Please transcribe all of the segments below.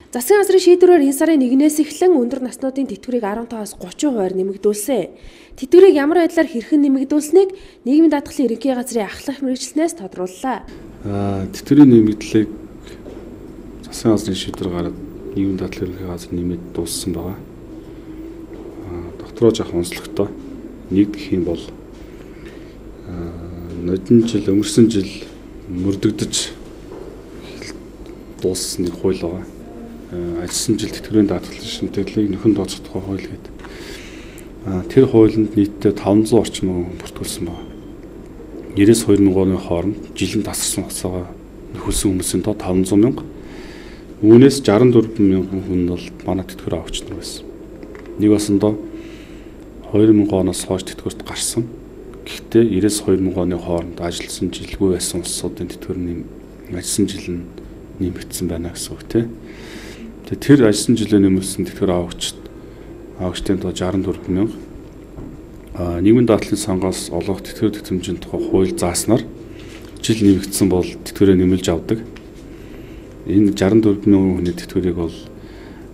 Засгийн газрын шийдвэрээр энэ сарын 1-ээс эхлэн өндөр наснуудын тэтгэврийг 15-аас 30%-аар нэмэгдүүлсэн. Тэтгэврийг ямар байдлаар хэрхэн нэмэгдүүлснийг нийгмийн даатгалын ерөнхий газрын ахлах мэргэжилтнээс тодрууллаа. Тэтгэврийн нэмэгдлийг засгийн газрын шийдвэр гараад нийгмийн даатгалын ерөнхий газар нэмээд дууссан байгаа. Дотроо жоох онцлогтой. Нэг гэх юм бол нодон жил өнгөрсөн жил мөрдөгдөж дууссан нэг хууль байгаа. Ажилласан жил тэтгэврийн даатгалын шимтгэлийг нөхөн тооцох тухай хууль гэдэг. Тэр хуулинд нийтдээ 500 орчим хүн бүртгүүлсэн байна. 90-2000 оны хооронд жилийн тасарсан хугацаагаа нөхөлсөн хүмүүсийн тоо 500 мянга. Үүнээс 64 мянган хүн бол манай тэтгэвэр авагч нар байсан. Нэг басандаа 2000 оноос хойш тэтгэврт гарсан. Гэхдээ 90-2000 оны хооронд ажилласан жилгүй байсан улсуудын тэтгэвэр ажилласан жил нь нэмэгдсэн байна гэсэн үг тийм. Тэр ажилласан жилээ нэмэлсэн тэтгэвэр авагчдын тоо 64 мянга. Нийгмийн даатгалын сангаас олгох тэтгэвэр тэтгэмжийн тухай хууль зааснаар жил нэмэгдсэн бол тэтгэврээ нэмэлж авдаг. Энэ 64 мянган хүний тэтгэврийг бол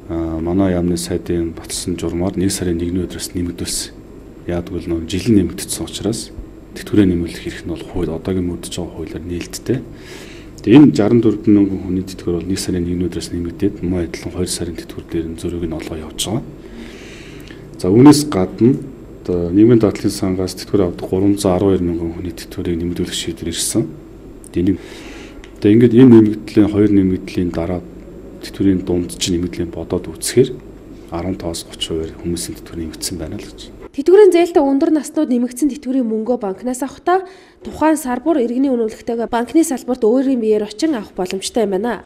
манай яамны сайдын баталсан журмаар 1 сарын 1-ний өдрөөс нэмэгдүүлсэн. Яагад гэвэл жил нэмэгдсэн учраас тэтгэврээ нэмэлэх эрх нь бол хууль одоогийн мөрдөж байгаа хуулиар нээлттэй. Энэ 64 мянган хүний тэтгэвэр бол 1 сарын 1-ний өдрөөс нэмэгдээд мөн адилхан 2 сарын тэтгэвэр дээр нь зөрүүг нь олгоо явж байгаа. За үүнээс гадна одоо нийгмийн даатгалын сангаас тэтгэвэр авдаг 312 мянган хүний тэтгэврийг нэмэгдүүлэх шийдвэр ирсэн. Тэгээ ингээд энэ нэмэгдлийн хоёр нэмэгдлийн дараа тэтгэврийн дунд чинь нэмэгдлийн бодоод үзэхээр 15-аас 30%-аар хүмүүсийн тэтгэвэр нэмэгдсэн байна л гэж. Тэтгэврийн зээлтэй өндөр наснууд нэмэгдсэн тэтгэврийн мөнгөө банкнаас авахдаа тухайн сар бүр иргэний үнэмлэхтэйгээ банкны салбарт өөрийн биеэр очин авах боломжтой юм байна.